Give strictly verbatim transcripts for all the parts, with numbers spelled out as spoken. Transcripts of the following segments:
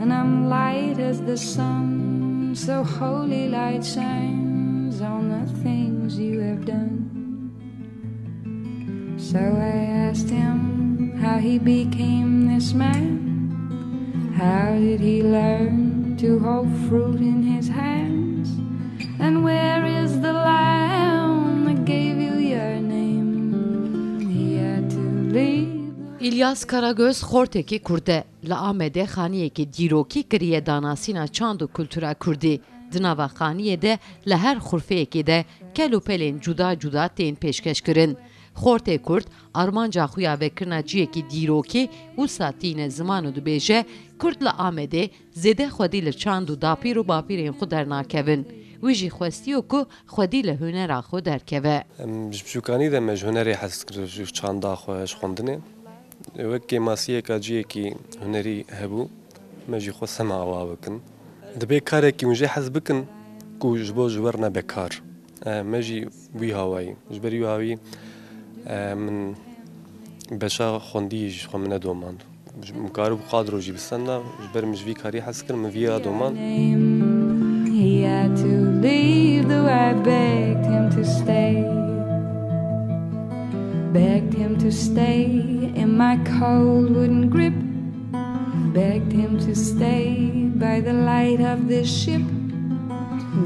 And I'm light as the sun, so holy light shines on the things you have done. So I asked him how he became this man. How did he learn to hold fruit in his hands? And where is the lamb that gave you your name? He had to leave. Îlyas Karagöz xortekî Kurd e. Li Amedê xaniyekî dîrokî kiriye danasîna çand û kultura kurdî. Di nava xaniyê de li her xurfeyekê de kel û pelên cuda cuda tên pêşkeş kirin. Xortê Kurd armanca xwe ya vekirina ciyekî dîrokî wisa tîne ziman û dibêje, Kurd li Amedê zêde xwedî li çand û dapîr û bapîrên xwe dernakevin. Wî jî xwestiyo ku xwedî li hunera xwe derkeve. Em ji biçûkanî de me ji hunerê hez dikir, ji çanda xwe, ji xwendinê. Wek kêmasiyeka ciyekî hunerî hebû, me jî xwe sema awa bikin. Dibê karekî hûn jê hez bikin ku ji bo ji we re nebe kar. E, me jî wî hawayî. Ji ber wî hawî, e, min beşa xwendiyê jî ji xwe min nedomand. Min karibû qadro jî bisenda, ji ber min ji vî karî hez kir, min vî ya domand. He had to leave, though I begged him to stay. Begged him to stay in my cold wooden grip. Begged him to stay by the light of this ship.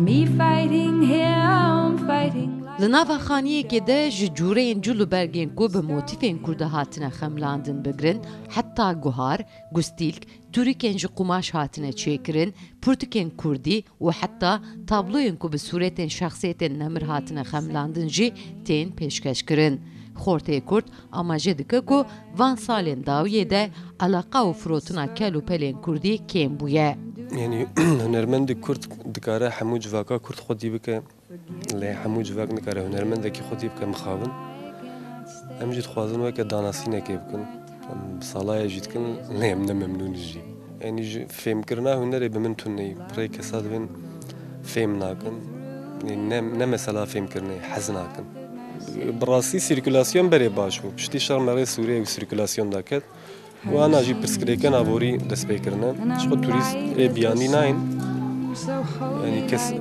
Me fighting him, fighting like Li nava xaniyekê de ji cûreyên cil û bergên ku bi motîfên kurdî hatine xemilandin bigirin, heta guhar, gustîlk, tûrikên ji qumaş hatine çêkirin, pirtûkên kurdî û heta tabloyên ku bi sûretên şexsiyetên nemir hatine xemilandin jî tên pêşkeş kirin. Xortê Kurd amaje dike ku van salên dawiyê de eleqa û firotina kel û pelên kurdî kêm bûye. Yanî hunermendê kurd dikare hemû civaka kurd xwedî bike, lê hemû civak nikare hunermendekî xwedî bike mixabin. Em jî dixwazin weke danasînekê bikin. Em bi salaya jî dikin, lê em ne memnûn jî. Yanî ji fêmkirina hunerê bi min tune ye. Pirê kesa dibên fêm nakin. Yanî ne, ne mesela fêmkirinê, hez nakin. Bi rastî sîrkulasyon berê baş bû. Piştî şer merê Sûriyê û sîrkulasyon daket. Wana jî pirsgirêkên aborî dest pê kirine. Ji xwe turîst ê biyanî nayên. Yanî kes,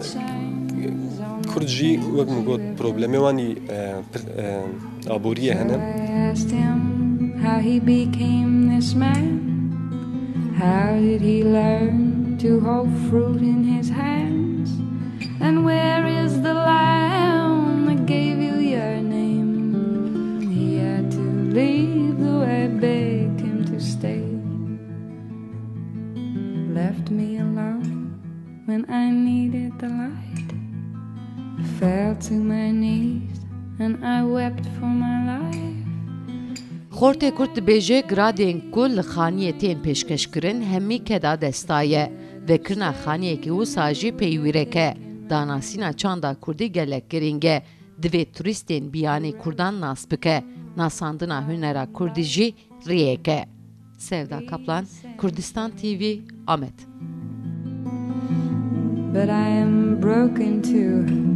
Kurd jî wek min got problemê wan î, e, pir-, e, aboriyê hene. Asked him how he became this man. How did he learn to hold fruit in his hands? And where is the lamb that gave you your name? He had to leave, though I begged him to stay. Left me alone when I needed the light. I fell to my knees and I wept for my life. Xortê Kurd dibêje, giradên ku li xaniyê tên pêşkeş kirin, hemî keda desta ye. Vekirina xaniyekî wisa jî peywîrek e. Danasîna çanda kurdî gelek girîng e. Divê turîstên biyanî kurdan nas bike. Nasandina hunera kurdî jî riyek e. Sevda Kaplan, Kurdistan T V, Amed. But I am broken too.